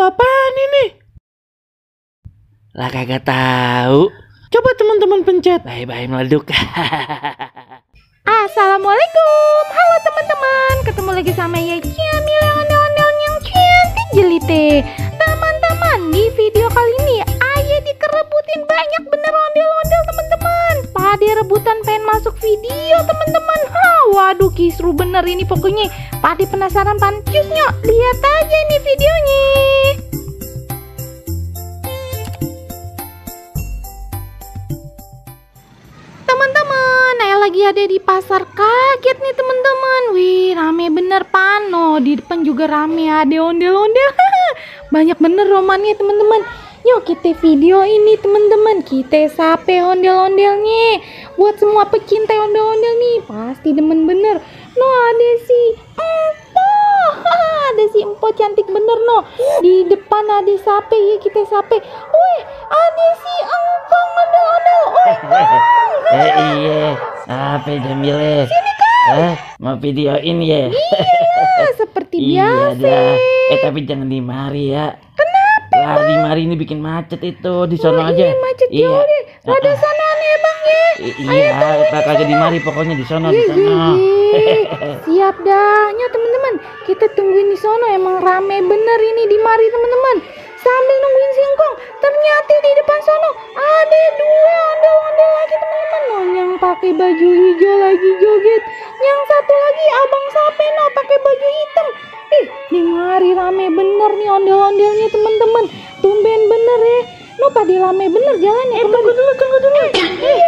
apaan ini? Lah kagak tahu. Coba teman-teman pencet. Bye-bye meleduk. Assalamualaikum. Halo teman-teman. Ketemu lagi sama Jamila yang ondel-ondel yang cantik jelite. Teman-teman, di video kali ini Ayah dikerebutin banyak bener ondel-ondel teman-teman. Pade rebutan pengen masuk video teman-teman. Waduh kisru bener ini pokoknya. Pade penasaran pancusnya. Lihat aja ini videonya. Teman-teman, Naya lagi ada di pasar, kaget nih teman-teman. Wih, rame bener pano. Di depan juga rame, ada ondel-ondel. Banyak bener romannya teman-teman. Yuk kita video ini teman-teman. Kita sape ondel-ondelnya. Buat semua pecinta ondel-ondel nih, pasti demen bener. No, ada si Empo. Ada si Empo cantik bener no. Di depan ada sape ya, kita sape. Wih, ada si Engkong ondel-ondel. Iya, apa Jamile? Sini kan. Mau videoin ya? Iya, seperti biasa. Iya, tapi jangan di mari ya. Kenapa? Lah di mari ini bikin macet itu, di sono aja. Iya, macet jauh deh. Ada sana nih bang ya. Iya, kita kagak di mari pokoknya di sono, di sono. Siap dah, nyo teman-teman. Kita tungguin di sono, emang rame bener ini di mari teman-teman. Sambil nungguin singkong, ternyata di depan sono ada dua ondel-ondel lagi teman-teman. No, yang pakai baju hijau lagi joget. Yang satu lagi abang sape no pakai baju hitam. Di mari rame bener nih ondel-ondelnya teman-teman. Tumben bener ya. No pada rame bener jalannya. Tunggu dulu. Iya.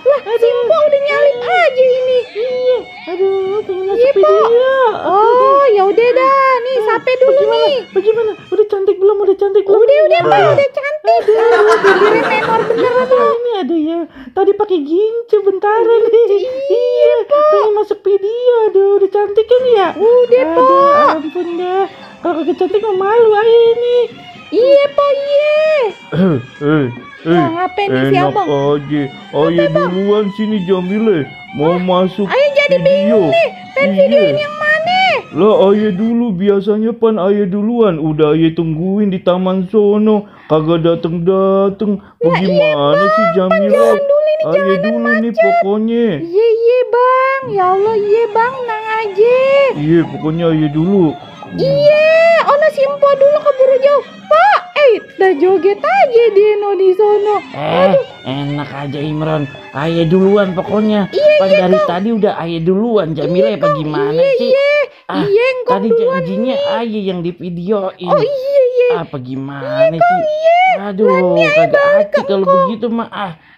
Lah, Simpo udah nyalip aja ini. Iya. Aduh, pengen masuk Iya, Po. video. Oh, ya udah dah. Nih, sape dulu nih. Bagaimana? Udah cantik belum? Udah, Pak, udah cantik. Bibirnya menor bener tuh. Ini ada ya. Tadi pakai gincu bentaran nih. Iya, pengen masuk video. Aduh, udah cantik kan ya? Udah, Po. Aduh, ampun dah. Kalau kagak cantik mah malu aja ini. Iya, Po, iya. Nah, ngapain nih si abang? Aja, ayah duluan sini Jamile, mau masuk Ayah jadi bingung nih. Pengen videoin yang mana? Lah ayah dulu, biasanya pan ayah duluan. Udah ayah tungguin di taman sono, kagak dateng-dateng. Bagaimana sih Jamile? Jalan dulu ini, Ayah jalanan dulu nih macet. pokoknya. Iya, Bang. Ya Allah, iya, Bang. Nang aja. Iya, pokoknya ayah dulu. Iya, ono Simpo dulu keburu jauh. Pak, dah joget aja dia no di sono. Enak aja Imron. Ayah duluan pokoknya. Pan dari tadi udah ayah duluan. Jamila apa gimana sih? Iya, engkau Tadi duluan janjinya nih. ayah yang di videoin. Oh iya. Apa gimana sih? Aduh, kagak asik kalau begitu mah.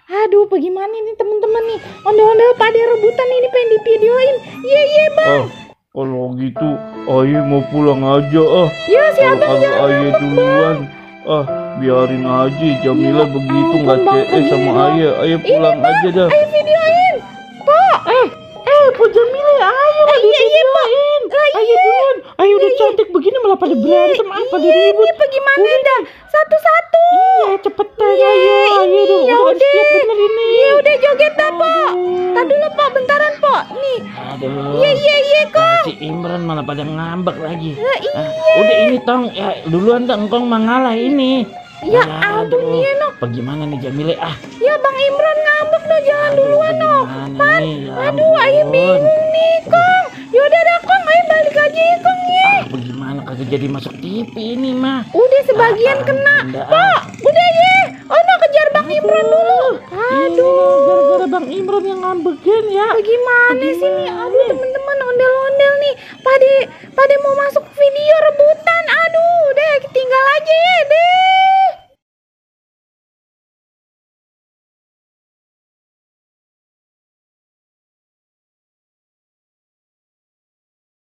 Aduh, bagaimana nih teman-teman nih? Ondel-ondel pada rebutan ini pengen di videoin. Iya, Bang. Kalau gitu ayah mau pulang aja Ya, si Kalau abang kagak jangan ayah ngambek, duluan, biarin aja. Jamila begitu nggak Bang, CS sama iya. ayah. Ayah pulang Ini, Pak. aja dah. Ayo videoin. Pak. Po Jamila, ayo Iya, videoin. Ayah duluan. Ayah udah cantik begini malah pada berantem apa diribut. Ini bagaimana dah? Satu-satu. Iya, cepetan ayo. Ayo Ya udah udah. siap bener ini. Iya, udah joget dah, Pak. Tadi dulu, Pak. Bentaran, Pak. Nih. Aduh. Iya, Kong. Si Imran malah pada ngambek lagi. Iya. Udah ini tong ya duluan dong engkong mengalah ini. Ya ampun ya no. Bagaimana nih Jamile? Ya Bang Imran ngambek no, jangan duluan no. Pan. Aduh, ayah bingung nih, Kong. Yaudah dah, Kong. Ayah balik aja ya, Kong ya. Bagaimana kagak jadi masuk TV ini mah? Udah sebagian kena. Pak, udah ya. Oh no, kejar Bang Imran dulu. Aduh. Gara-gara Bang Imran yang ngambekin ya. Bagaimana sih nih? Aduh, temen